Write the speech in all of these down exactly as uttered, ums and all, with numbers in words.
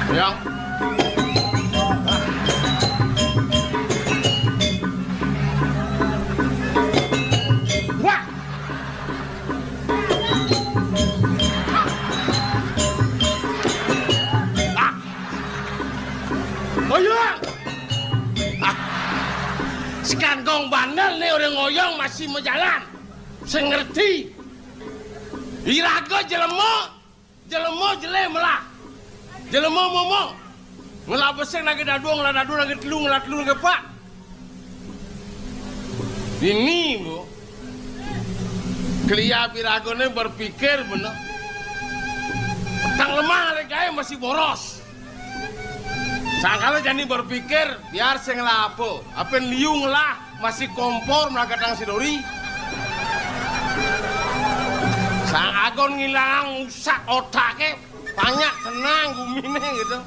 Yang. Wah. Ah. Oyong. Ah. Sekantong bandel nih orang ngoyong masih mau jalan. Sing ngerti. Iraga jelema, jelema jele melah. Jelema momo. Ngelah besing lagi dadua, ngelah dadua lagi telu, ngelah telu lagi epat. Ini, Bu. Kelia biragane berpikir bener. Tang lemah ale gae masih boros. Sangkala jani berpikir, biar sing ngelah apa. Apen liu ngelah masih kompor melakatang si Dori. Sang Agon ngilang usak otake, banyak tenang gumine gitu.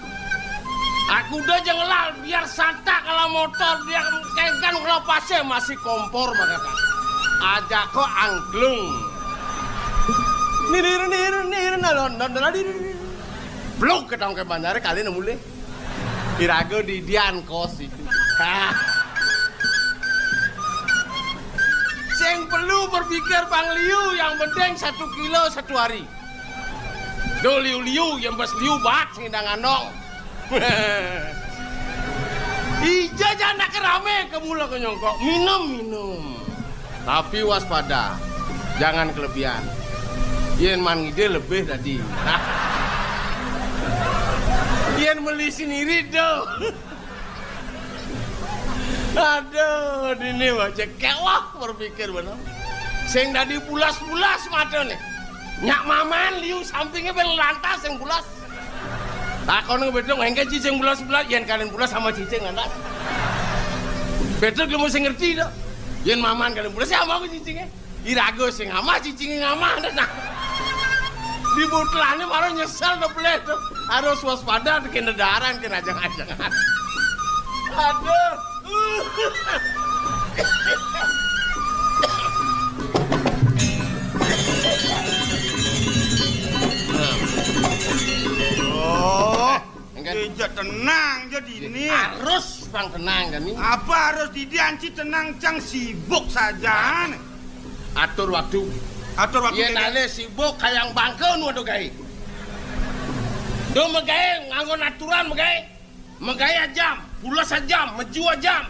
Aku udah aja ngelah, biar santak kalau motor, dia kegan kalau pasir masih kompor melakatang. Aja kok angklung. Nir, nir, nir, nalon, nalon, nalon, nir, nir. Blok ke tangke bandare kali nemu le. Iraga didian kos itu. Sing perlu berpikir Bang Liu, yang penting satu kilo satu hari. Do liu-liu, yang bas liu bat sing indang anong. Ija jana kerame ke mula ke nyongkok. Minum, minum. Tapi waspada, jangan kelebihan. Yen man ngide lebih tadi. Yen beli sendiri tuh. Aduh, dini wajah kewah berpikir bener. Sing dadi bulas-bulas mata nih. Nyak maman liu sampingnya bel lantas yang bulas. Takon ke bedong, engke cicing bulas-bulas, yen kalian bulas sama cicing lantas. Bedong lu mesti ngerti dong. Yen maman kalian bulas sama aku cicingnya. Iraga sing amah, cicinge ngamah, nah. Di butlane malah nyesel to, peleh to. Harus waspada, kena daran, kena ajang-ajangan. Aduh. Oh. Engke. Ya, ya, tenang, jadi ini. Harus, Bang, tenang, kan, ini. Apa harus didianci tenang, cang sibuk saja, nih. Atur waktu. Atur waktu, yen dene ale sibuk, kayang bangke nu ada gawe. Do megawe, nganggo aturan megawe. Megawe ajam, pules ajam, meju ajam.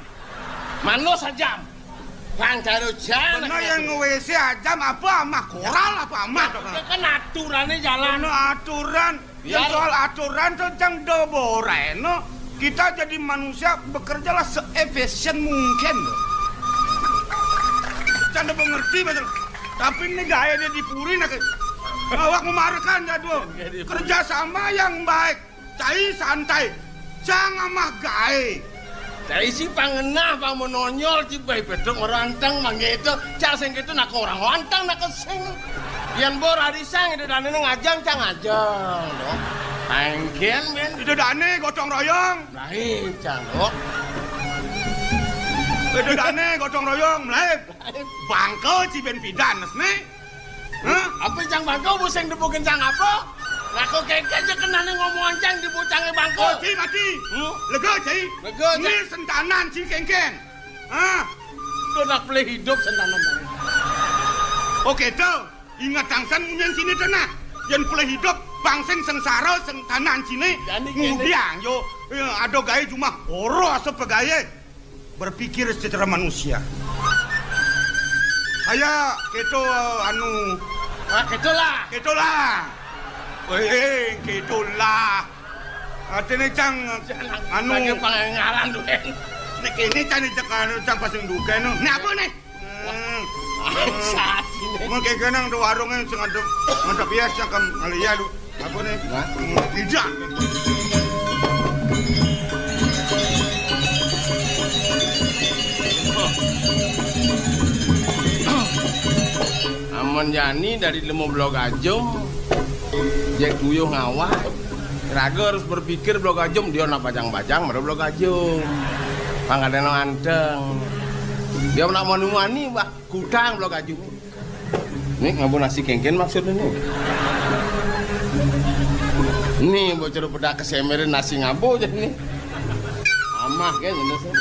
Manus ajam. Bang, karo jan. Bener yang nge-W C ajam apa amah? Koral apa amah? Ya, kan aturane jalan. Bener aturan. Yang soal aturan tuh cang do boreno. Kita jadi manusia bekerjalah se-efisien mungkin. Cang do mengerti, betul. Tapi ini gaya dia di puri, nak. Awak memarekan jadwal. Kerja sama yang baik. Cai santai. Cang amah gae. Cai si pangenah, pang menonyol, ci bae bedok meranteng, mangke itu. Cang sing itu nak orang wanteng, nak kesing. Yen bor hari sang, itu dane ngajang, cang ngajang, loh. Panggen, men. Itu dane gotong royong. Lain, cang, loh. Itu dane gotong royong, melaib. Bangke ci ben pidan, nih. Hah? Apa cang bangke, bu sing depu kencang apa? Lah kok kengken je kenane ngomongan cang di bocange bangke. Oh, ci mati. Hmm? Lega, ci. Lega, ci. Ini sentanan ci kengken. Hah? Kok nak pelih hidup sentanan, cang? Oke, tuh. Ingat tangsan munyen sini tenah. Yen pelih hidup, bang sing sengsara, sentanan sini. Jani kene. Ngudiang, yo. Eh, ada gawe jumah. Ora sepegawe. Berpikir secara manusia. Kaya keto, anu. Ah, keto lah. Keto lah. Weh, keto lah. Artine cang, anu. Bagi pangaran duwe. Nek ini cang cek anu cang pasang duke no. Nek apa nih? Hmm. Saat ini. Mun kayak kenang do warunge sing ngadep, ngadep ya cang kam ngeliat lu. Apa nih? Hah? Tidak. Amun jani dari lima belas gajum, jek duyuh ngawah. Raga harus berpikir Blok Gajum, dia nak bajang-bajang, mara Blok Gajum. Pang kadén anteng. Dia nak mani-mani, bah, kutang Blok Gajum. Nih, ngaba nasi kéngkén maksudné nih. Nih, bocah pedak kesemerin nasi ngaba aja nih. Amah kan, ini sih.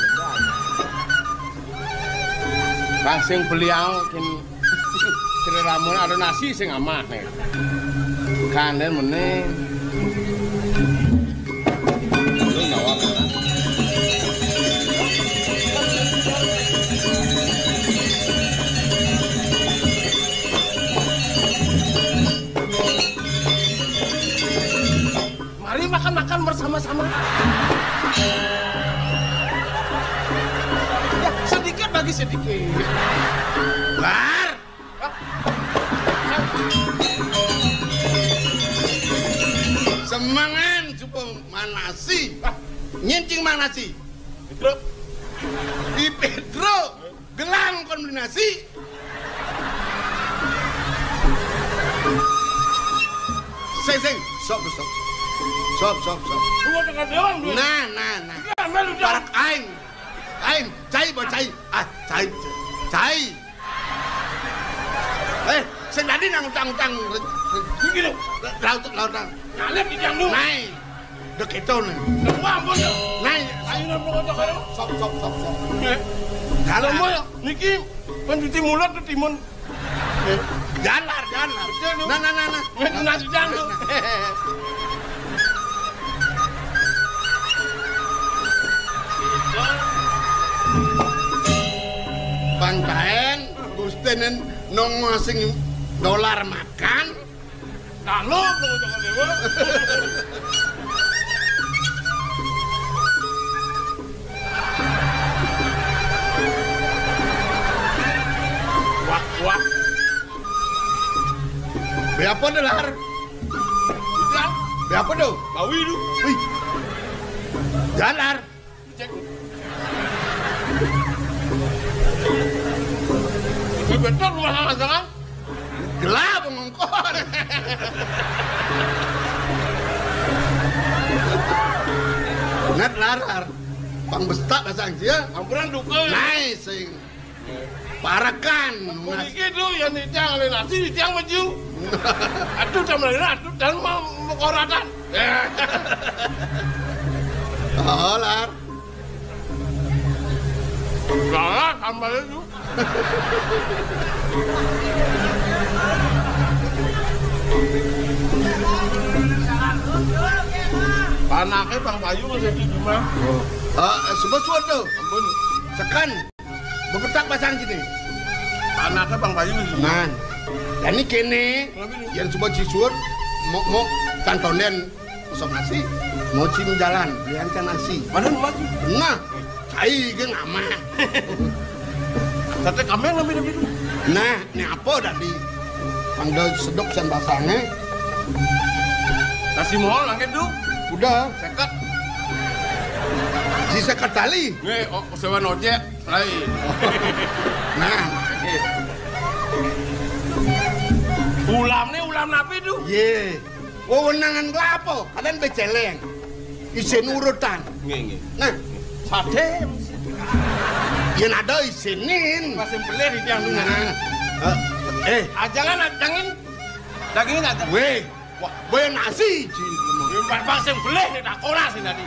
Pang sing beliau, kin, Sri Ramon ada nasi sing amah nih. Kandén mené. Lu nyawab, kan? Mari makan-makan bersama-sama. Ya, sedikit bagi sedikit. Bar. Semangan, cukup manasi. Nyén cing manasi. Pétruk. Di Pétruk. Gelang kon beli nasi. Sing, sing. Sop, sop. Sop, sop, sop. Lu mau tekan doang, duit. Nah, nah, nah. Iya, melu dah. Parak aing. Aing, cai, bawa cai. Ah, cai, cai. Cai. Eh, sing tadi nang utang-utang. Ini gini. Laut, laut, laut. Ngalih di tiang dulu. Naik. Dek itu nih. Wah, ampun ya. Naik. Ayo, nang mau kocok ayo. Sop, sop, sop, sop. Eh. Kalau mau ya, niki pencuci mulut ke timun. Eh. Jalar, jalar. Betul, tuh. Nah, nah, nah, nah. Nasi jangan tuh. Bang Taen, Gustenin nongol sing dolar makan. Nah, lu, lu, jangan dewa. Wah, wah. Be apa dah, Lar? Udah. Be apa dah? Bawi lu. Wih. Jalar. Cek. Ini betul rumah sama-sama. Gelap ngongkon. Ngat larar. Pang bestak basang sia. Ampunan duka. Naik sing. Parakan. Puniki tuh, yang nitiang alih nasi, nitiang maju. Aduh, sama lagi, aduh, dan mau mengoratan. Oh, Lar. Galak, tambah itu. Panaknya Bang Bayu masih di rumah. Oh. Eh, sebut-sebut tuh. Ampun. Sekan. Bepetak pasang sini. Anaknya Bang Bayu. Nah, dan ini kene, yang coba cisur, mau, mau cantonden, kosong nasi, mau cim jalan, belian can nasi. Mana lu maju? Nah, cai geng ama. Sate kameng lebih lebih. Nah, ini apa tadi? Pangda sedok san basangnya. Nasi mohon langit tuh. Udah. Seket. Si seket tali. Nih, oh, sewa ojek. Lain. Nah. Ulam nih ulam napi tuh? Ye. Wewenangan kelapa, kalian beceleng. Isin urutan. Nggih, nggih. Nah. Sate. Yang ada isinin. Masih beli di tiang. Nah. Eh. Ajangan, ajangin. Dagingin aja. Weh. Wah, boya nasi, Ci. Mbah Bang sing belih nek tak ora sing tadi.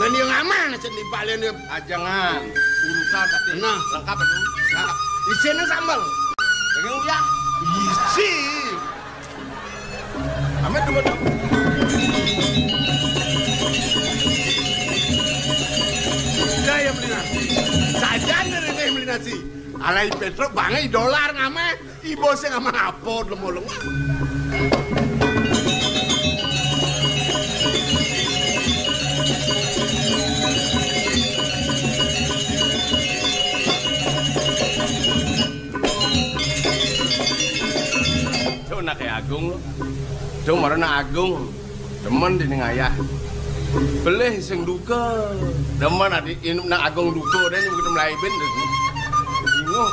Lah, ning aman sing dibalen ya. Ajangan. Urusan tadi. Nah. Lengkap itu. Nah, isine sambel. Daging uyah. Isi. Amit dulu. Udah ya, beli nasi. Sajan dari ini beli nasi. Alai Petro bangai dolar ngameh. Ibu sing ama apa lemolong. Cuk, nak Agung lho. Cuk, marana Agung. Demen dening ayah. Belih sing duka. Demen adi in-, nang Agung duka, dene begitu mlayu ben. Bingung.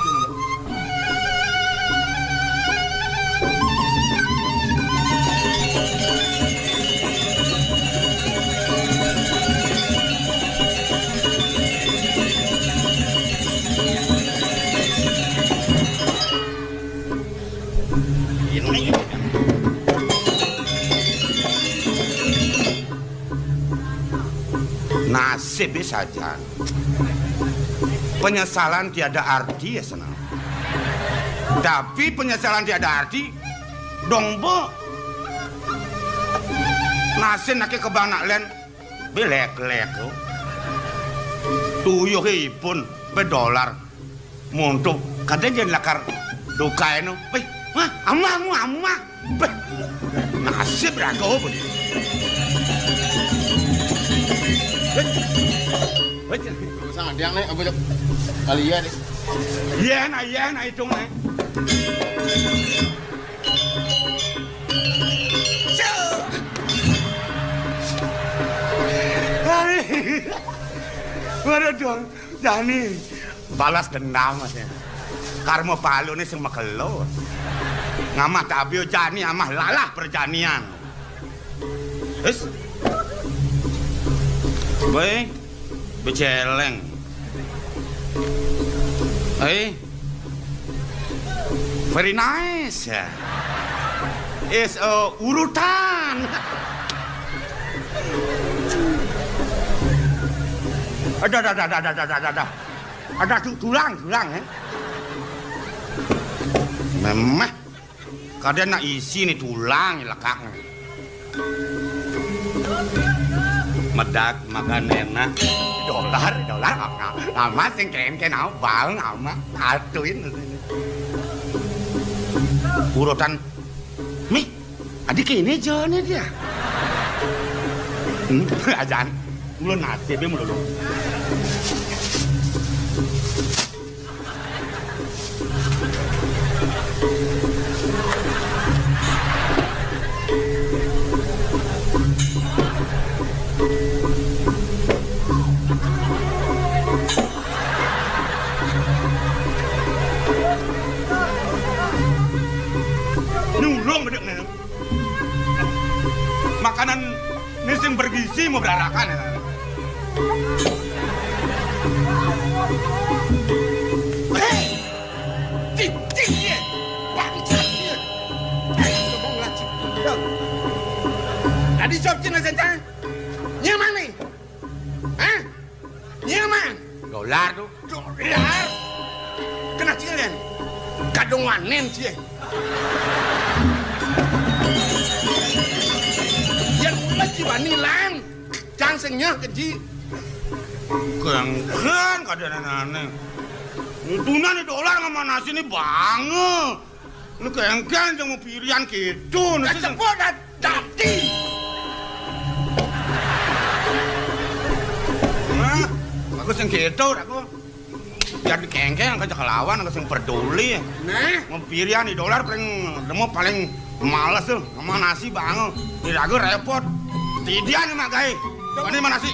Nasib sajan. Penyesalan tiada arti ya, senang. Tapi penyesalan tiada arti, dong, Mbok. Nasib nake kebanak len, belek-lek, oh. Tuyuhipun, bedolar. Monto, kadén jén lakar dukaéno. Béh, wah, amah, amah, amah. Béh, nasib raga, béh. Béh, béh. Sang adiang né, apa cék? Kali ya, deh. Yén, ah, yén, ah, itung, né. Cuk. Hai. Waduh, dong. Jani, balas dendam, Mas, ya. Karma paluné sing makelo. Ngamah tabia jani amah lalah perjanian. Wis. Wéh, becéléng. Hei. Very nice. Is a urutan. Ada, ada, ada, ada, ada, ada, ada. Ada tu-, tulang, tulang, eh. Memeh. Kadén nak isi né tulang lekak né. Medak makan enak. Dolar, dolar, ama, ama sing kénkén, ama bang, ama atuin. Urutan, mih, adi kéné jani dia. Hmm, ajan, mulu nasibé mulu. Nulung bedek né. Makanan né sing bergizi mau berarakan. Hei! Cicing dia! Bangsat dia! Hei, ngomong lagi. Tadi jawab Cina Senca. Nyamang nih? Hah? Nyamang? Dolar tuh. Dolar. Kena cilen. Kadung wanen cie. Yén ulah jiwani lan. Cang sing nyeh keji. Ganggan kadén ané. Untungné né dolar ngamah nasi né banget. Né kéngkén jang mau pirian gitu. Né sing cepet dah dadi. Nah, aku sing gitu, aku. Biar dikéngkén, angkat kelawan, angkat sing peduli. Nah. Mau pirian di dolar paling, demo paling males tuh. Sama nasi banget. Di ragu repot. Tidian nih, Mak Gai. Mana mana sih?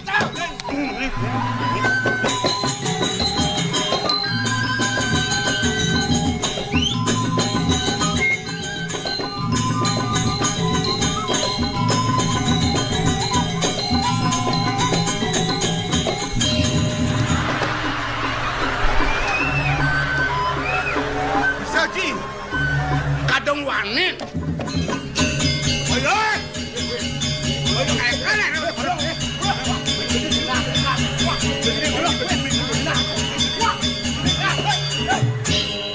Bisa, Ji. Kadung wani. Ayo. Ayo, kayak mana?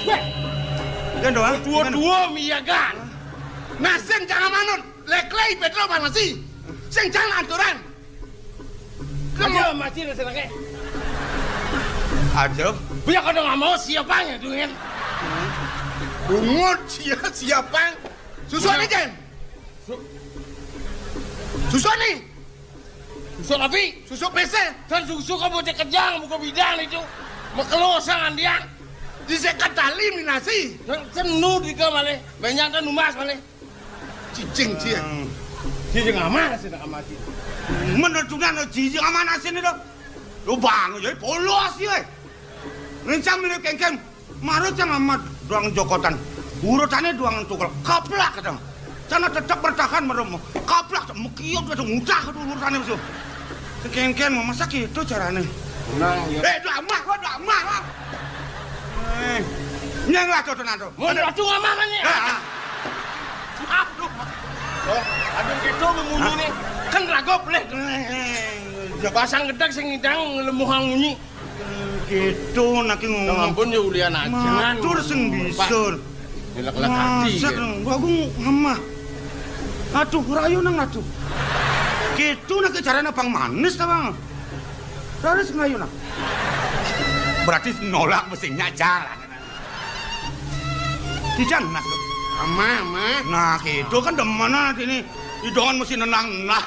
Wéh. Kan doang. Dua-dua miyagan. Nah, sing jangan manut. Lek-lek Pétro mana sih? Sing jangan aturan. Aja mati lah senengnya. Aja. Biar kau dengar mau siapa yang dungin. Bungut sia siapa? Susu aja, Jen. Su-, susu nih. Susu api. Susu pese. Dan susu kau bocah kejang, buka bidang itu. Makelo sang andiang. Di sekat tali minasi. Senu di kau malih. Banyak dan numas malih. Cicing, cie. Hmm. Cicing aman sih, nak aman sih. Menurut tuh, nak cicing aman sih nih, dong. Lu bang, jadi polos, ya. Rencang milih kengkeng. Marut yang amat doang jokotan. Urutannya doang tukul. Kaplak, kadang. Sana tetap bertahan, merem. Kaplak, mekiok, udah mudah, aduh, urutannya, musuh. Kengkeng, masa gitu caranya? Nah, iya. Eh, doa mah, gua doa mah, Bang. Eh, nyang lah, tuh, tuh, tuh. Mau ratu nggak mana nih? Ah, ah. Aduh. Oh, aduh, gitu, membunuh nih. Kan ragu, boleh. Eh, Pasang gedeg sing ngidang lemuhang munyi. Gitu, nak ngomong. Ampun, ya ulian aja. Matur sing bisa. Nyelek-lek ati. Masak, ya. Aku ngamah. Aduh, rayu nang aduh. Gitu nak carane Bang Manis ta, Bang? Terus ngayu nang. Berarti nolak mestinya jalan. Dijang, Mas. Ama, ama. Nah, gitu kan demen atine. Idongan mesti nenang. Nah.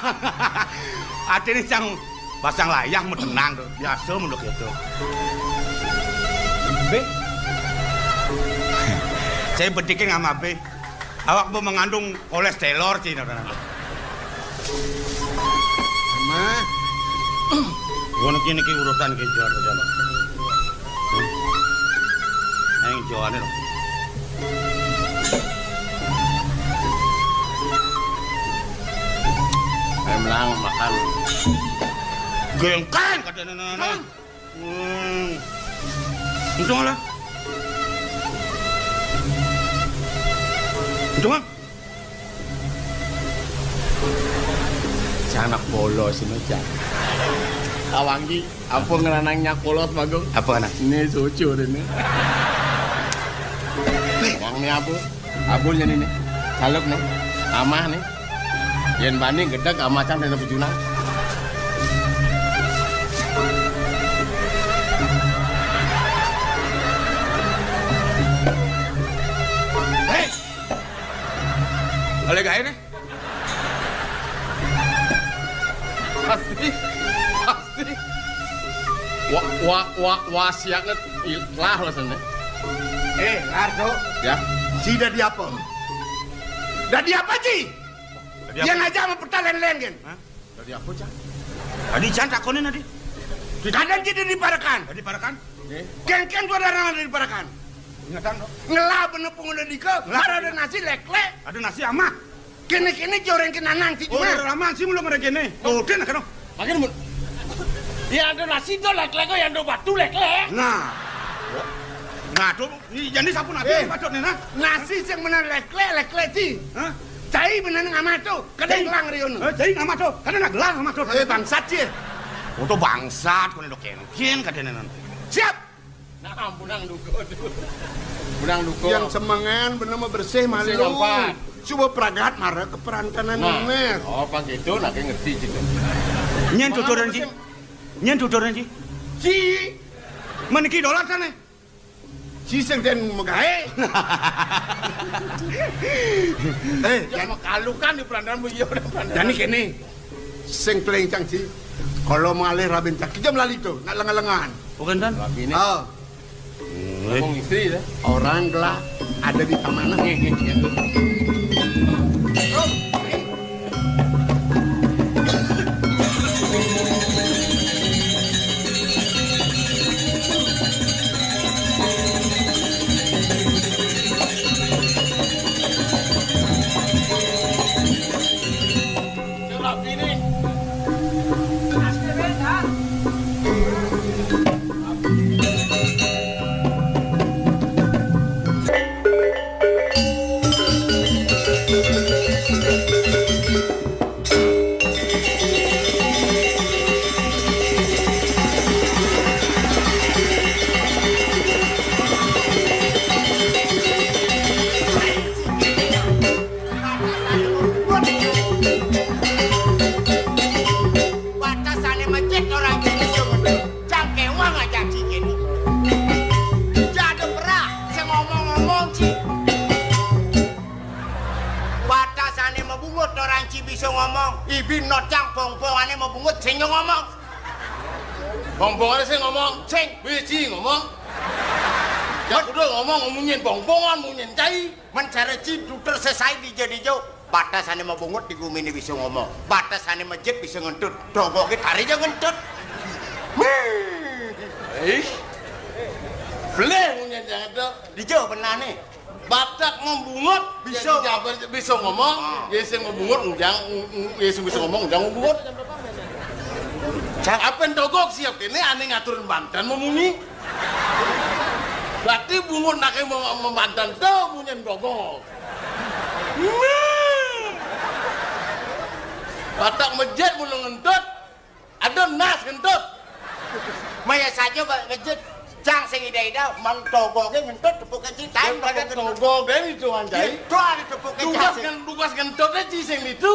Atine cang pasang layang mau tenang tuh. Biasa menurut gitu. Be. Saya bentikin sama Be. Awak mau mengandung kolesterol sih, nah, nah, nah. Mah. Gua niki, niki urutan ki jor, jor. Ayo, jor, lho. Ayo, melang, makan. Gengkan, kata nenek. Hmm. Untung lah. Untung lah. Cang anak polos ini, Cang. Awangi, apa ngeranang nyak polos, Bagong? Apa, anak? Ini cucu ini. Bang, ini apa? Abul yen ini. Saluk nih. Amah nih. Yen bani gedeg amah cang dene bujuna. Hei. Oleh gawe nih. Pasti. Pasti. Wa, wa, wa, wasiatnya ikhlas lah sana. Eh, Lardo. Ya. Si dadi apa? Dadi apa, Ci? Dadi apa? Yang aja sama peta len-len, gen. Hah? Dadi apa, Cang? Tadi Cang takonin tadi. Kadang Ci dadi parekan. Dadi parekan? Nggih. Ken-ken suara ada di parekan. Ingetan, dong. Ngelah bener pungun dadi ke, ngelah. Ada nasi leklek. Ada nasi amah. Kene-kene joreng kenanang, Ci. Oh, cuma. Udah lama sih belum ada kene. Oh, udah, nah, kena. Makin mun. Ya, ada nasi do leklek, ya, ada batu leklek. Nah. Nah, tuh, ini jadi sapu nanti. Eh, patut nih, nah. Nasi sing bener leklek, leklek, Ci. Hah? Cai bener ngamah tuh, kadang gelang riono. Eh, cai ngamah tuh, kadang nak gelang ngamah tuh. Eh, bangsat, Ci. Foto bangsat, kau ini udah kenkin, kadang nanti. Siap. Nah, punang duko tuh. Punang duko. Yang semengan bener mau bersih, bersih malu. Ngampat. Coba pragat marah ke perantanan. Nah, Mes. Oh, pas gitu, nah, kayak ngerti gitu. Nyen tuturan, Ci. Nyen tuturan, Ci. Ci. Meniki dolar sana. Ci sing den megawe. Eh, ya, jan makalukan di perantanan, Bu, iya, udah perantanan. Jani kene. Sing pelencang, Ci. Kalau malih rabi cang, kita melali tuh, nak lengan-lengan. Bukan, Tan? Rabi ini. Oh. Ngomong istri, ya. Orang gelak ada di taman. Nggih, nggih, nggih. Batasane masjid orang Cina cuma cangkewang aja Ci kene. Jada perah, sing ngomong-ngomong, Ci. Batasane mabungut orang Ci bisa ngomong. Ibi nocang pong-pongane mabungut sing ngomong. Pong-pongane sing ngomong. Sing. Biji ngomong. Ya udah ngomong, munyin pong-pongan, munyin cai. Men cara Ci duter sesai dija-dija. Batasane mabungut di gumine bisa ngomong. Batasane masjid bisa ngentut. Dogoke tari ja ngentut. Ih. Beleh munyin jangan tuh. Dija benane. Batak ngembungut bisa. Bisa. Bisa ngomong, ah. Ya sing ngembungut unjang, u-, u-, ya sing bisa ngomong unjang ngembungut. Cak. Apa yang dogok siap kene ane ngatur banten memunyi? Berarti bungut nake mau membanten tuh munyin dogok. Batak masjid mulu ngentut. Ngentut, nas ngentut. Maya saja, Pak, ngejut. Cang sing ida-ida, mang togoge ngentut, tepuke cai. Yang pakai togoge itu, Wan Cai. Itu ada tepuke cai. Tugas ngentutnya ci sing itu.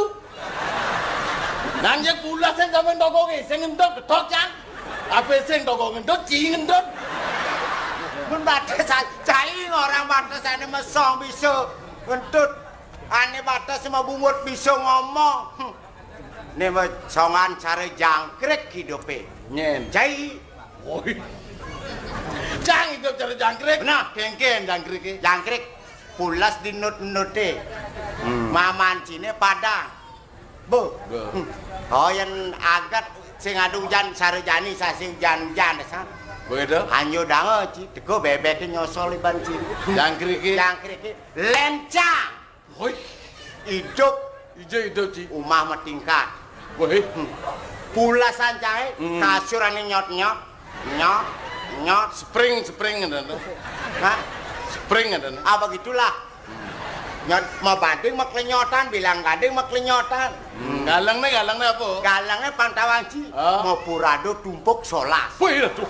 Nang jek pulas sing sampean togoge, sing ngentut, ketok, Cang. Apa sing togog ngentut, ci ngentut. Mun batas cai, orang batasane mesong bisa ngentut. Ane batas mah bungut bisa ngomong. Hmm. Nih mah songan cara jangkrik hidupe. Nyen. Cai. Woi. Cang itu cara jangkrik. Nah, kengken jangkrik. Jangkrik. Pulas di nut-nute. Hmm. Maman cine padang. Bu. Bu. Hmm. Oh, yang agat sing adu hujan sarejani sasi hujan-hujan, san. Begitu? Anjo dange, ci. Teko bebek nyosol iban ci. Jangkrik. Jangkrik. Lencang. Woi. Idup. Ijo idup, ci. Umah matingkat. Woi. Hmm. Pulasan cai, hmm, kasur ane nyot-nyot. Nyot, nyot. Spring, spring ada tuh. Hah? Spring ada tuh. Apa gitulah? Nyot, mau bading mau kelenyotan, bilang gading mau kelenyotan. Hmm, galeng nih, galeng nih apa? Galengnya pantawang ci. Oh. Mau purado tumpuk solas. Wih, aduh.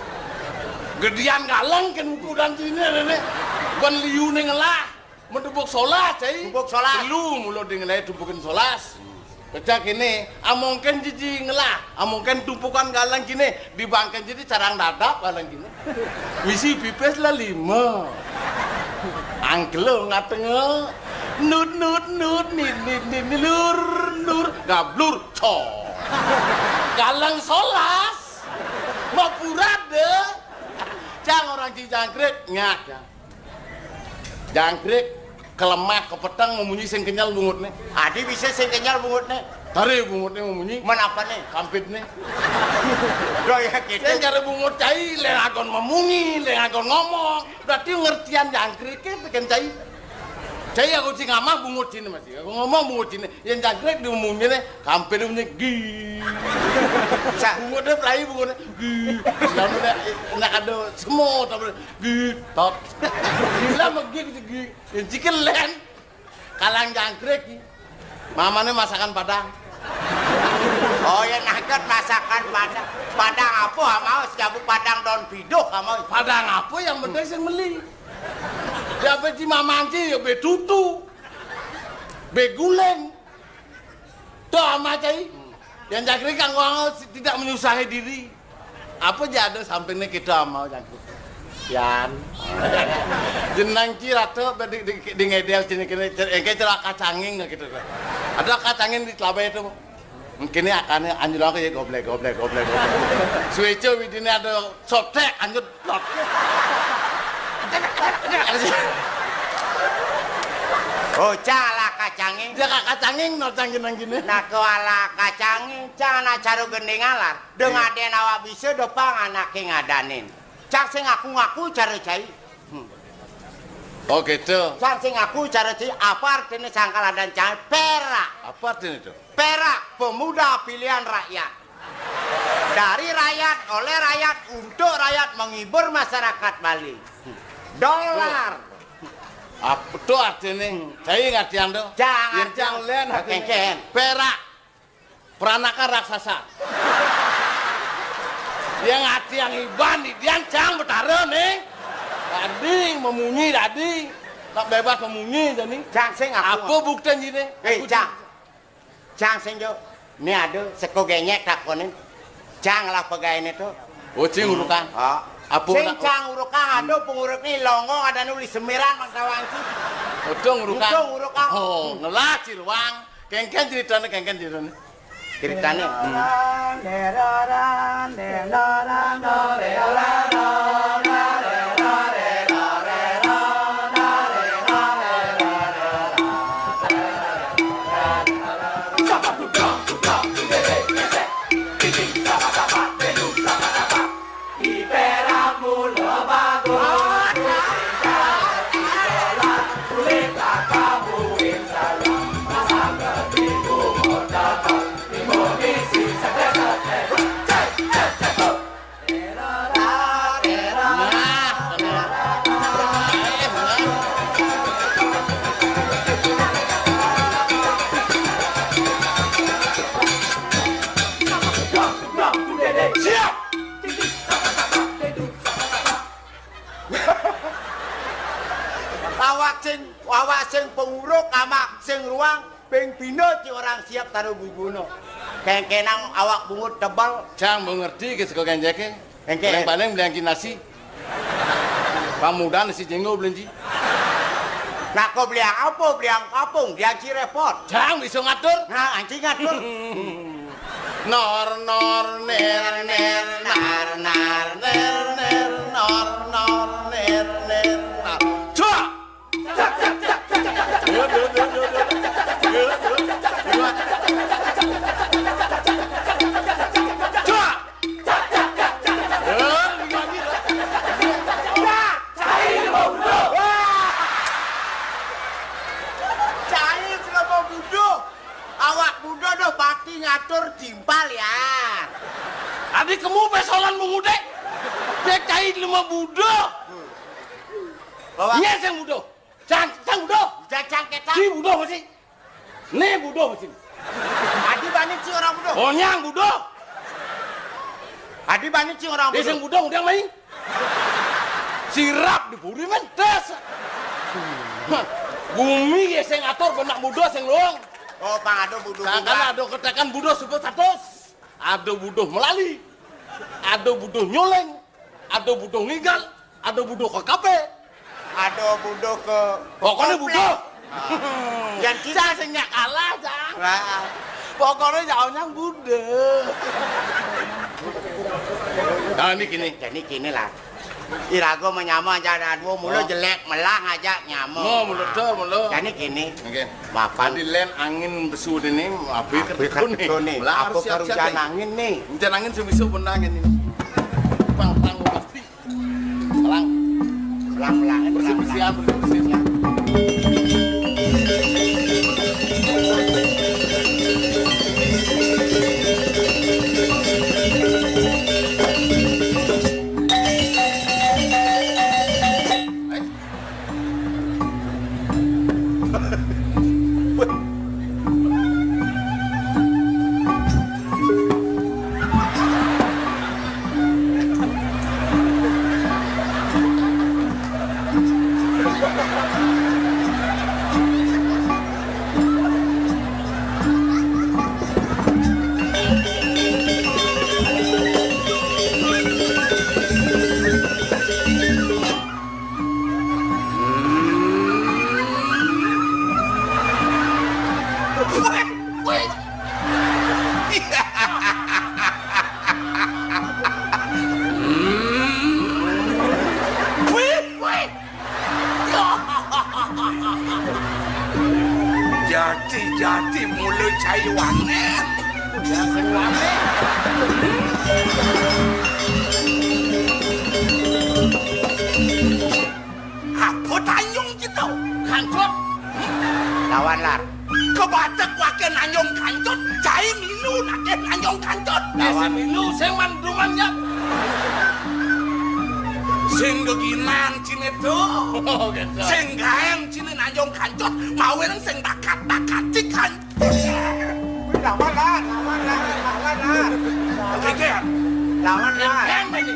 Gedean galeng kan ukuran sini ada nih. Bukan liu nih ngelah. Mendubuk solas, cai. Dubuk solas. Lu mulo dingin aja tumpukin solas. Pecah kene, amongken jiji ngelah, amongken tumpukan galang kene, dibangken jiji carang dadap galang kene. Misi pipis lah lima. Angkelo ngatenge. Nut, nut, nut, nit, nit, nit, nit, lur, lur, gablur, cor. Galang solas. Mapura de. Cang orang ci jangkrik, nyak, Cang. Jangkrik, kelemah, kepeteng, memunyi sing kenyal bungutne. Adi bisa sing kenyal bungutne. Tare bungutne memunyi. Men apane? Kampitne. Loh, ya gitu. Sing cara bungut cai, leng agon memunyi, leng agon ngomong. Berarti ngertian jangkrik ke bikin cai. Cai aku sing ngamah bungut sini masih. Aku ngomong bungut sini. Yang jangkrik di umumnya nih, kampit umumnya gi. Sa- Bungutne pelai bungutne gi. Lamun nak ada semua tapi gi tot. Gila megi gitu gi. Yang cikin len. Kalang jangkrik. Mamane masakan Padang. Oh ya, nangkep masakan Padang. Padang apa mau, sejabu Padang daun piduk mau. Padang apa yang penting sing meli. Ya apa ci mamanci ya betutu. Beguleng. Tuh ama cai. Yang jangkrik kanggo tidak menyusahi diri. Apa jado sampene kita ama jangkrik? Yan. Jenang ci rata di, di, di ngedel sini kene engke celaka canging gitu. Ada kacangin di telabe itu. Kene akane anjlok ya goblek, goblek, goblek, goblek. Suwece widine ada sotek anjut. Bocah ala kacanging. Dia kak kacanging no cangin nang gini. Nah, ke ala kacanging, cang anak caro gending alar. Deng aden awak bisa dopang anake ngadanin. Cang sing ngaku-ngaku cara cai. Hmm. Oh gitu. Cang sing ngaku cara cai, apa artinya sangkal adan cai? Perak. Apa artinya itu? Perak, pemuda pilihan rakyat. Dari rakyat, oleh rakyat, untuk rakyat, menghibur masyarakat Bali. Dolar. Apa tuh artinya? Hmm. Saya ngerti ando. Jangan. Yang cang len artinya. Kengken. Perak. Peranaka raksasa. Yang arti yang iban, dian cang betara nih. Tadi memunyi tadi. Tak bebas memunyi tadi. Cang sing aku. Apa buktinya ini? Eh, aku cang. Cang sing jo. Ini ada seko genyek takonin. Cang lah pegawai ini tuh. Oh, cing urukan. Ah. Apa sing nak cang urukan ada penguruk nih longgo ada nulis semiran mang tawang ci. Utung urukan. Utung urukan. Oh, ngelah ciruang. Kengken ceritanya, kengken ceritanya. Ceritanya. Hmm. Sing penguruk ama sing ruang, ping pindho ci orang siap taruh bubuna. Kengkenang awak bungut tebel. Jang mbok ngerti ke sego kenjeke. Engke. Paling-paling beliang nasi. Pamudan si jenggo belenji. Nah, kok beliang apa? Beliang kapung, beliang ci repot. Jang bisa ngatur. Nah, anci ngatur. Nor, nor, ner, ner, nar, nar, ner, ner, nor, nor, ner, ner, nar. Cak! Cai jelema buduh. Awak buduh doh bakti ngatur timpal ya. Adi kemu pesolan mengudek. Dek cai jelema buduh. Bawa. Nyeseng buduh. Cang, cang buduh. Jajang ketak. Ci buduh masih. Nih buduh masih. Adi bani ci orang buduh. Onyang buduh. Adi bani ci orang buduh. Sing buduh udah main. Sirap di puri mentes. Bumi ya sing atur benak buduh sing luang. Oh, pang ada buduh. Nah, kan ada ketekan buduh sebut status. Ada buduh melali. Ada buduh nyoleng. Ada buduh ngigal, ada buduh ke kafe. Ada buduh ke. Pokoknya komplek. Buduh. Ah. Yang kita sing nyak kalah, Jang. Nah, pokoknya jauhnya buduh. Nah, ini gini. Jadi gini lah. Irago menyama aja ada dua mulu. Oh. Jelek melah aja nyama. Mau mulut tuh, mulut. Jadi gini. Oke. Mapan. Tadi len angin besu ini, api. Api ketekun nih. Ketekun nih. Melah harus siap-siap nih. Apa kerugian angin nih? Hujan angin sebisa benar ini. Pang, pang, pasti. Pelang. Pelang, pelang, bersih, pelang, bersihan, pelang. Bersih, bersihan. Jati-jati mula cai wangen. Ya, sing wangen. Apa tanyung kita? Kancut. Lawan lar. Kebatek wakil nanyung kancut, cai milu nakeh nanyung kancut. Lawan. Sing milu, sing manduman ya. Sing geginan cine tu. Oh, gitu. Sing gaeng cine nanyung kancut, mawin sing bakat-bakat cikan. Lawan lah, lawan lah, lawan lah. Oke, oke. Lawan lah. Yang tadi.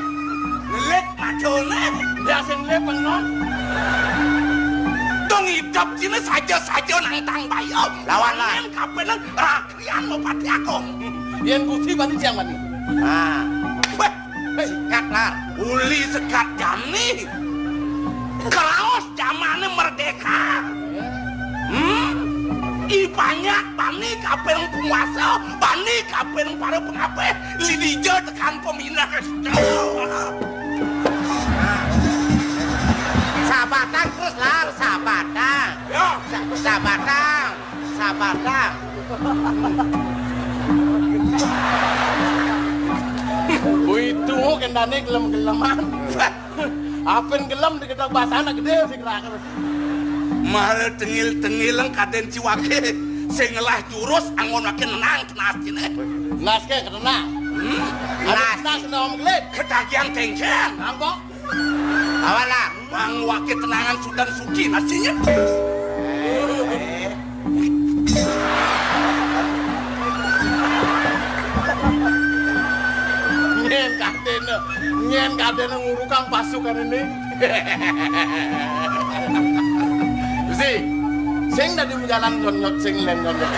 Ngelit macone. Biasa ngelit pengen. Dong hidup sini saja-saja nang tang bayam. Lawan lah. Yang kapenan rakrian mau pati akong. Yang gusti bani siang bani. Nah. Weh. Sekat lar. Uli sekat jani. Keraos jamane merdeka. Hmm? I banyak bani kaping penguasa, bani kaping para pengabeh, lidija tekan pemindah. Sabatan terus lar, sabatan. Ya. Sa-, sabatan. Sabar, Kang. Wih, tuh kendane gelem-geleman. Apen gelem diketok basana gede sing raker. Mara tengil-tengil kaden ciwake sing ngelah jurus anggon wake nenang tenas cine. Nas ke kenang. Hmm? Nas. Nas kena om gelit. Ketagihan tengken. Angkok. Awalah, mang wake tenangan Sudan Suci nasinya. Nyen kadene, nyen kadene ngurukang pasukan ini. Si, Sing dadi majalan nyot-nyot, sing lén nyot-nyot.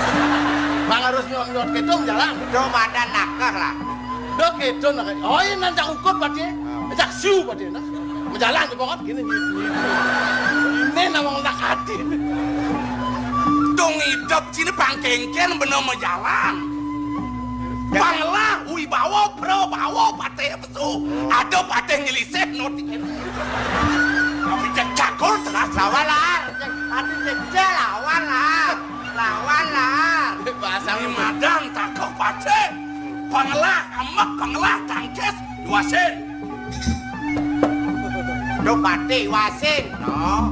Mang harus nyot-nyot kéto majalan. Do madan nakeh lah. Do kéto nakeh. Oh, iya, nan jak ukut pati. Jak siu pati, nah. Majalan to pokok kéné, nyit, nyit. Ini namang nak ati. Dong idep sini pangkéngkén bener majalan. Panglah wibawa prabawa patih pesu. Ada patih ngelisih no. Tapi cek cakul teras. Lawan lah. Ati cek cek lawan lah. Lawan lah. Bahasa madan takok patih. Panglah ambek, panglah tangkis, wasin. Duh, pati wasin. No.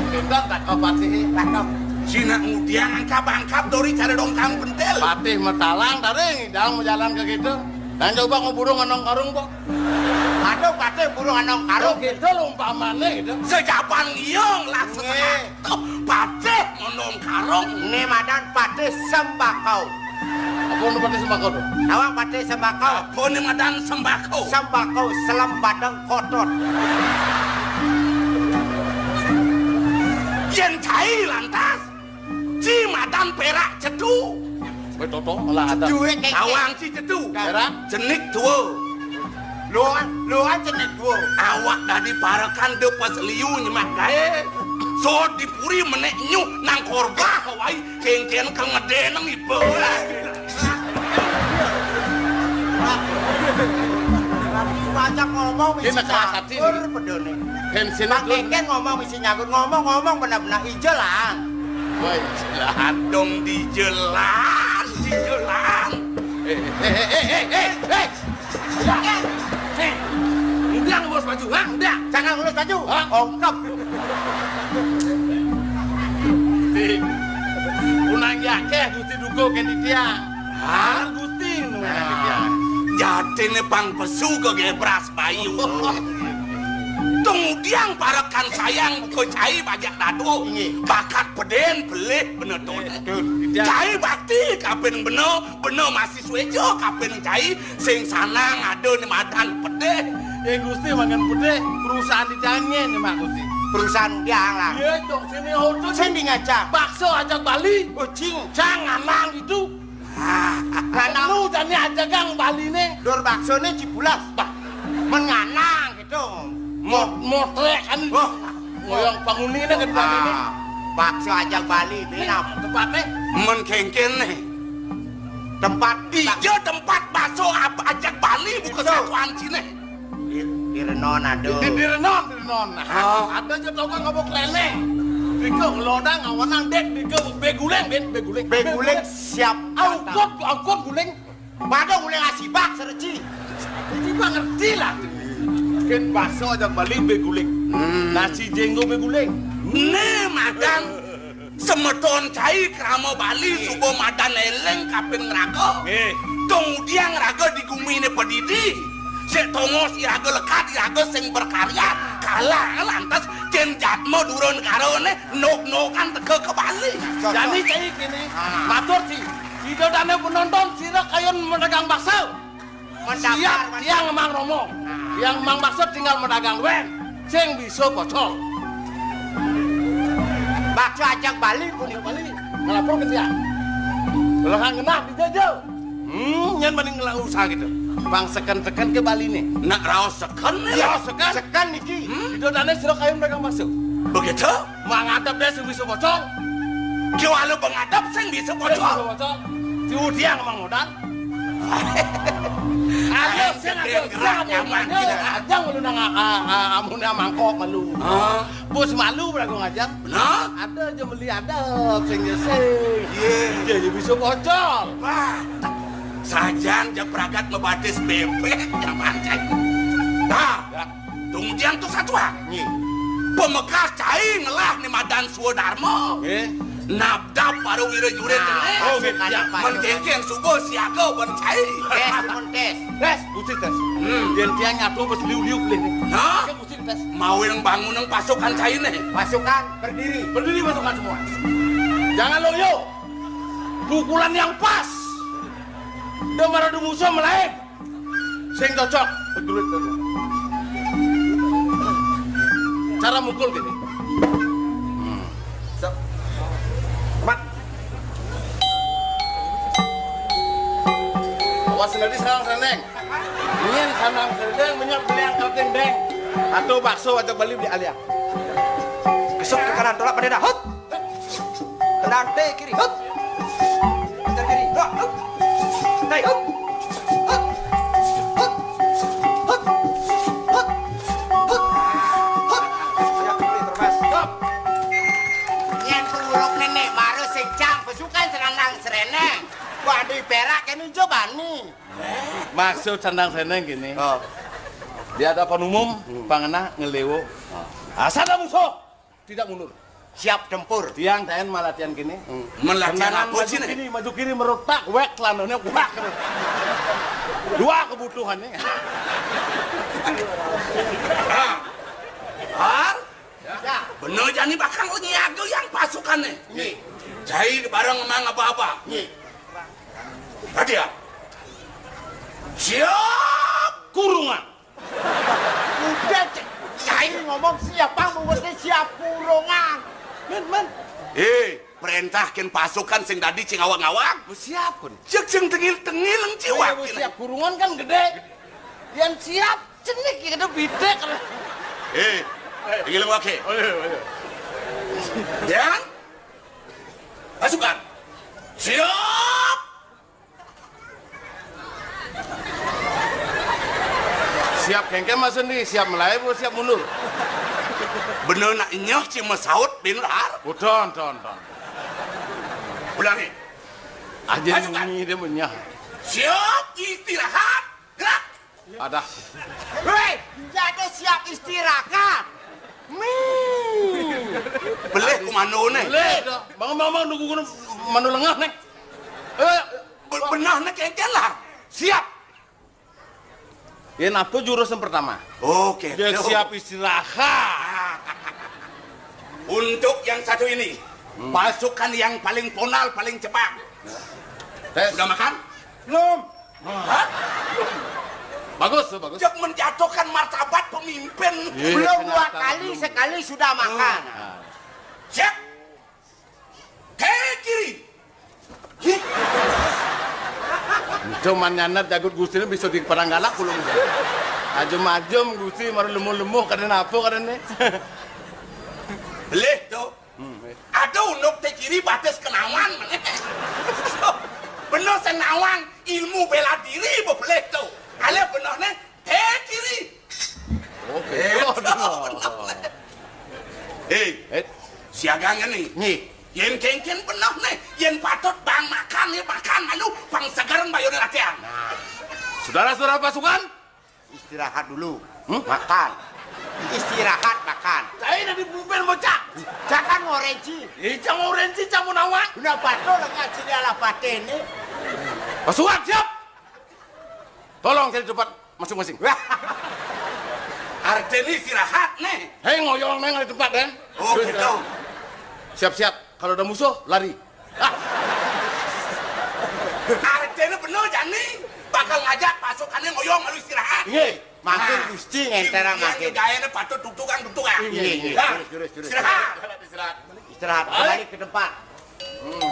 Pinter tak kau pati. Cakep. Cina ngudiang angkap-angkap dori cara dongkang pentil. Patih matalang taring, dalam jalan ke gitu. Dan coba nguburu ngenong karung, Pak. Aduh, patih buru ngenong karung. Gitu lho umpamane gitu. Sejaban iong lah. Nggih. Tuh, patih ngonong karung. Né madan patih sembako. Apa nu patih sembako to? Tawang patih sembako. Apa né madan sembako? Sembako selem badeng kotot. Yén cai lantas, ci madan pérak cedu. Wéh, toto malah ada. Duit kék. Tawang ci cedu. Pérak? Jenik dua. Luan, luan jenik dua. Awak dadi parekan de pas liu nyemak gaé. So dipuri menék nyuh nang korbah kawai kéngkén ka ngedéneng iba. Wajak ngomong misi nyakur pedone. Kén sini. Mang Kéngkén ngomong misi nyakur, ngomong-ngomong bener-bener ijelan. Wah, ijelan dong, dijelan, dijelan. Eh, eh, eh, eh, eh, eh, eh. Hei, undang bos baju, ha? Undang. Jangan ngurus baju. Hah? Ongkep. Di, unang akeh Gusti duga kén titiang. Hah? Gusti nu kén titiang. Jatine pang pesu kok gebras bayu. Tungdiang parekan sayang buka cai bajak dado. Inggih. Bakat pedén belih bener to. Betul. Cai bakti kapin beno, beno masih suejo kapin cai. Sing sanang ada né madan pedih. Ya Gusti mangan pedih, perusahaan dicangin ya Mak Gusti. Perusahaan udah lah. Iya dong, sini hotel. Sing di ngajak. Bakso ajak Bali. Oh, cing. Cang nganang gitu. Ah, nganang. Lu jani aja gang Bali nih. Dor bakso nih cibulas. Bah. Menganang gitu. Mot-, motrek kan. Wah. Ngoyong penghuni nih gedang ini. Ah, bakso ajak Bali, binam. Tempatnya? Men kéngkén nih. Tempat. Iya, tempat bakso apa ajak Bali, bukan satuan sini. Di, di Renon ada. Di, di Renon, di Renon. Nah, ada aja toko ngabok lele. Diko ngelodang, ngawanang, dek, diko beguling, ben, beguling. Beguling siap. Aukot, aukot guling. Pada guling asibak, sereci. Asibak ngerti lah. Kén bakso ajak Bali beguling. Hmm. Nasi jenggo beguling. Né madan semeton cai krama Bali suba madan éling kapin ngraga. Nggih. Tungdiang raga di guminé padidi. Sik tongos iraga lekad iraga sing berkarya. Kalah lantas kén jatma dura negarané nok-nokan teka ka Bali. Cocok. Jani cai kéné. Ah. Matur ci. Ida dané penonton, sira kayun madagang bakso. Mendaftar, siap, mendaftar. Tiang Mang Romo. Nah. Tiang Mang Bakso tinggal madagang wén. Sing bisa pocol. Bakso ajak Bali pun Bali. Ngelapor ke tiang. Lehan genah dijajal. Hmm, nyén mending ngelah usaha gitu. Bang seken-seken ke Bali nih. Nak raos seken nih. Iya, raos seken. Seken niki. Hmm? Ida dané sira kayun madagang bakso. Begitu? Mangadep deh sing bisa pocong. Ki walu pengadep sing bisa pocong. Sing bisa pocong. Si Udiang emang modal. Ayo, sing ayo, gerak sing nyaman ayo, gitu. Ajang malu nang, ah, ah, ah, amun mangkok malu. Ah. Bos malu beragung ajang. Benar? Ada aja beli ada sing sing. Iya. Jadi bisa pocong. Wah. Sajan ja pragat ngebatis bébék nyaman cai. Nah. Ya. Tungdiang tu satuan. Nggih. Pamekas cai ngelah né madan swadarma. Nggih. Nabdab para wira jurit. Nah, kéné. Oh, nggih, ya. Men kéngkén suba siaga ban cai. Tes, mun tes. Tes, mesti tes. Hmm. Yén tiang nyatu bes liu-liu pelih né. Nah. Oke, mesti tes. Mawing bangunang pasukan cai né. Pasukan berdiri. Berdiri pasukan semua. Jangan loyo. Pukulan yang pas. Dia maradu musuh melain. Sing cocok. Cara mukul gini. Hmm. Sep. Mat. Awas nanti sarang seneng. Ingin sarang seneng, banyak beli angkat deng. Atau bakso atau beli di alia. Kesuk ke kanan, tolak pada dah. Hut. Tendang T kiri. Hut. Tendang kiri. Dua. Hut. Naik. Hut. Hut. Hut. Hut. Hut. Siap, boleh, termas. Stop. Yen penguruk nenek baru sejam pasukan serandang sereneng. Wah, di perak ini jobani. Maksud sandang seneng gini. Oh. Di hadapan umum, hmm, pangena ngelewo. Oh. Asal ada musuh, tidak mundur. Siap tempur. Tiang taen malatihan gini. Hmm. Melatihan apa sih, maju kiri, maju kiri, merutak, wek, celananya, wak. Dua kebutuhannya. Ah. Har? Ya. Bener jani bakal nyiaga yang pasukannya. Nggih. Jai bareng emang apa-apa. Nggih. Tadi ya. Siap kurungan. Udah, Cek. Saya ngomong siap, Bang, mesti siap kurungan. Men, men. Eh, perintahkan pasukan sing dadi cing awang-awang. Siap, kun. Cek sing tengil-tengil, cing siap kurungan kan gede. Yang siap, cenik ya, gede bidek. Eh, tengil wake. Ya? Pasukan. Siap. Siap kengken, Mas Endi, siap melayu, siap mundur. Bener nak nyeh, cing mesaut, bener, Har? Oh, don, don, don. Ulangi. Aja. Pasukan. Ini dia punya. Siap istirahat, gerak. Ada. Weh, jadi siap istirahat. Mi. Beleh komando ne. Beleh, dah. Bangun, bangun, bangun, nunggu, nunggu, mano lengah, nih. Eh, be-, benar, nih, kengken lah. Siap. Ya, napa jurus yang pertama? Oke. Dia siap istirahat. Untuk yang satu ini, hmm, pasukan yang paling ponal, paling cepat. Tes. Sudah makan? Belum. Hah? Bagus tuh, bagus. Cek menjatuhkan martabat pemimpin. Iya, belum dua kali, belum. Sekali sudah makan. Nah. Siap. Ke kiri. Cuman nyanat jagut Gusti ini bisa di perang galak belum? Ajum-ajum Gusti, maru lemuh-lemuh, kada napa, kada nih. Beleh tuh. Hmm, eh. Ada unduk te kiri batas kenawan, mana? Bener sing nawang ilmu bela diri, bebeleh tuh. Alih bener nih, te kiri. Oke. Eh, oh, tuh, bener. Eh, eh, siaga nih. Nih. Yen kengken bener nih, yen patut bang makan, nih makan, lalu bang seger bayone latihan. Nah. Saudara-saudara pasukan, istirahat dulu. Hmm? Makan. Istirahat, makan. Saya nanti pemimpin bocah. Jangan ngorenci. Eh, jangan ngorenci, jangan nawang. Udah patut lagi sini ala paten nih. Pasukan siap. Tolong cari tempat masing-masing. Artinya istirahat nih. Hei, ngoyong neng di tempat, eh. Oh, gitu. Siap-siap. Kalau ada musuh, lari. Artinya bener, jani bakal ngajak pasukannya ngoyong lalu istirahat. Iya. Makin nah, Gusti ngentera makin. Gayanya patut tuktukan, tuktukan. Iya, iya. Nah, terus, terus, terus. Istirahat. Istirahat. Istirahat, balik ke tempat. Hmm,